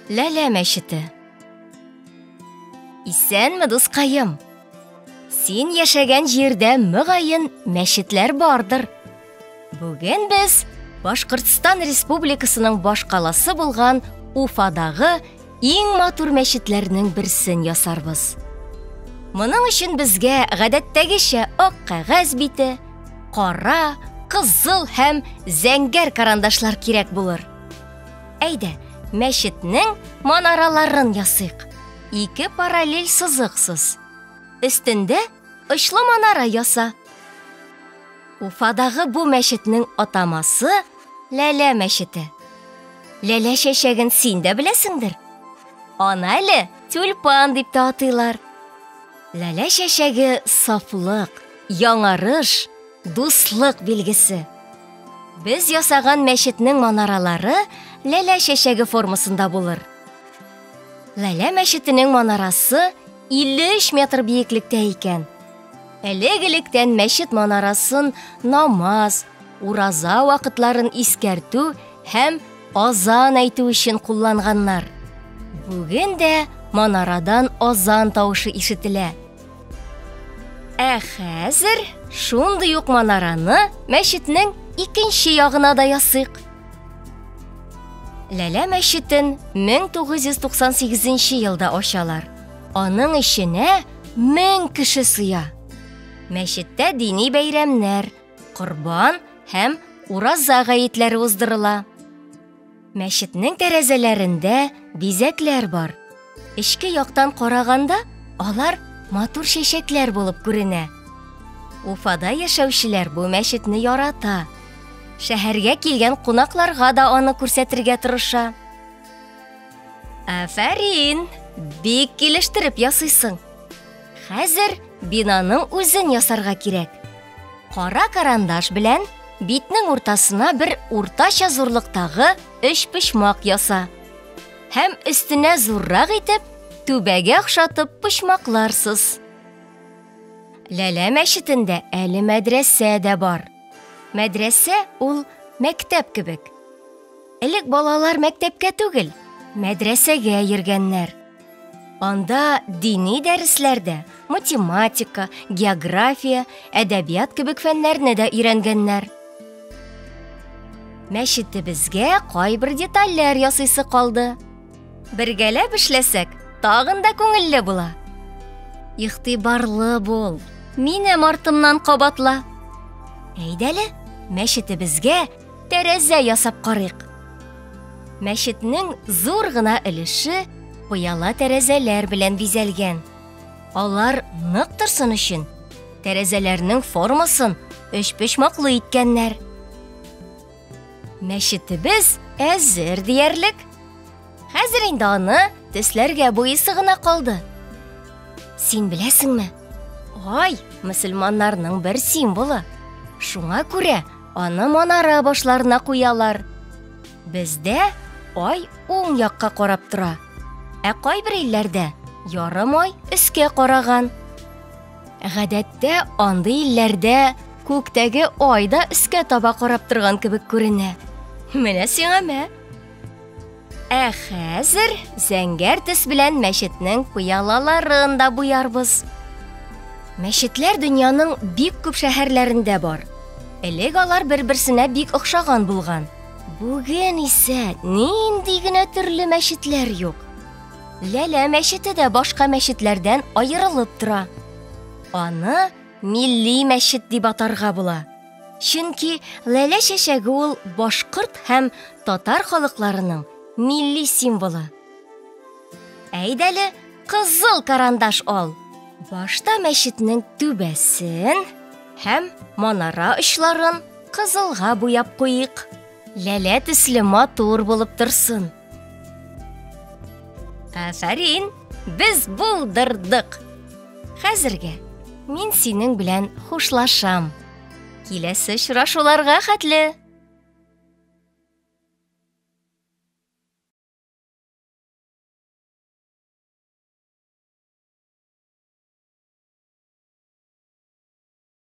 Ләлә мәчете. Исәнме, дускаем? Син яшәгән җирдә мөгаен мәчетләр бардыр. Бүген без Башкортстан Республикасының башкаласы булган Уфадагы иң матур мәчетләрнең берсен ясарбыз. Моның өчен безгә гадәттәгечә ак кәгазь бите, кара, кызыл һәм зәңгәр карандашлар кирәк булыр. Әйдә, мәчетнең манараларын ясыйк. Ике параллель сызыксыз. Өстендә очлы манара яса. Уфадагы бу мәчетнең атамасы Ләлә мәчете. Ләлә чәчәген син дә беләсеңдер. Аны әле тюльпан дип тә атыйлар. Ләлә чәчәге сафлык, яңарыш, дуслык билгесе. Без ясаган мәчетнең манаралары ләлә чәчәге формасында булыр. Ләлә мәчетенең манарасы 53 метр биеклектә икән. Элек-электән мәчет манарасын намаз, ураза вакытларын искәртү һәм азан әйтү өчен кулланганнар. Бүген дә манарадан азан тавышы ишетелә. Ә хәзер шундый ук манараны мәчетнең икенче ягына да ясыйк. Ләлә мәчетен 1998 елда ачалар. Аның эченә 1000 кеше сыя. Мәчеттә дини бәйрәмнәр, Корбан һәм Ураза гаетләре уздырыла. Мәчетнең тәрәзәләрендә бизәкләр бар. Эчке яктан караганда, алар матур чәчәкләр булып күренә. Уфада яшәүчеләр бу мәчетне ярата. Шәһәргә килгән кунакларга да аны күрсәтергә тырыша. Афәрин! Бик килештереп ясыйсың. Хәзер бинаның үзен ясарга кирәк. Кара карандаш белән битнең уртасына бер уртача зурлыктагы өч почмак яса. Һәм өстенә зуррак итеп, түбәгә охшатып почмакларсыз. Ләлә мәчетендә әле мәдрәсә дә бар. Мәдрәсә ул мәктәп кебек. Элек балалар мәктәпкә түгел, мәдрәсәгә йөргәннәр. Анда дини дәресләрдә математика, география, әдәбият кебек фәннәрне дә өйрәнгәннәр. Мәчетебезгә кайбер детальләр ясыйсы калды. Бергәләп эшләсәк, тагын да күңелле була. Игътибарлы бул. Минем артымнан кабатла. Әйдәле, мәчетебезгә тәрәзә ясап карыйк. Мәчетнең зур гына өлеше пыяла тәрәзәләр белән бизәлгән. Алар нык торсын өчен, тәрәзәләрнең формасын өчпочмаклы иткәннәр. Мәчетебез әзер диярлек. Хәзер инде аны төсләргә буйысы гына калды. Син беләсеңме? Ай, мөселманнарның бер символы. Шуңа күрә аны манара башларына куялар. Бездә ай уң якка карап тора. Ә кайбер илләрдә ярым ай өскә караган. Гадәттә андый илләрдә күктәге ай да өскә таба карап торган кебек күренә. Менә сиңа мә. Ә хәзер зәңгәр төс белән мәчетнең пыялаларын да буярбыз. Мәчетләр дөньяның бик күп шәһәрләрендә бар. Элек алар бер-берсенә бик охшаган булган. Бүген исә нинди генә төрле мәчетләр юк. Ләлә мәчете дә башка мәчетләрдән аерылып тора. Аны милли мәчет дип атарга була. Чөнки ләлә чәчәге ул башкорт һәм татар халыкларының милли символы. Әйдәле, кызыл карандаш ал. Башта мәчетнең түбәсен һәм манара очларын кызылга буяп куйыйк. Ләлә төсле матур булып торсын. Афәрин, без булдырдык. Хәзергә мин синең белән хушлашам. Киләсе очрашуларга хәтле.